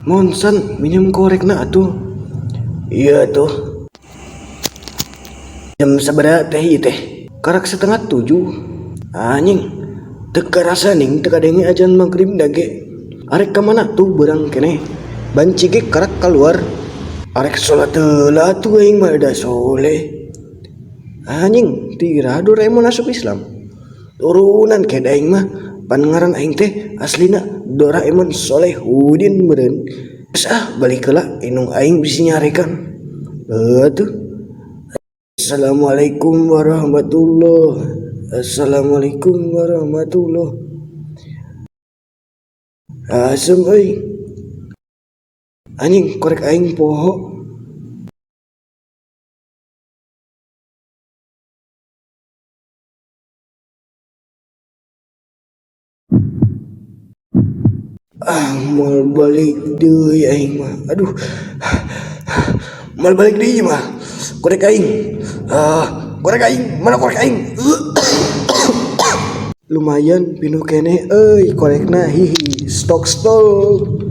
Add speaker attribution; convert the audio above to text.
Speaker 1: Monsan minum korekna atuh. Iya tuh. Jam sabaraha teh ieu teh? Karak 6.30. Anjing, teu karasa ning teu kadenge ajan magrib da ge. Arek ka mana tuh beurang keneh? Banci ge karak kaluar. Arek salat heula atuh aing mah da soleh. Anjing, tira Doraemon asup Islam. Turunan ke da aing mah, pan ngaran aing teh aslina Doraemon Solehudin meureun. Geus ah balik heula indung aing bisi nyarekan. Heuh atuh. Assalamualaikum warahmatullah. Assalamualaikum warahmatullah. Asem euy. Anjing korek aing poho. Ah moal balik deui aing mah. Aduh. Moal balik deui mah. Korek aing. Ah, korek aing, mana korek aing? Lumayan pinuh keneh euy korekna, hihi, stok stok.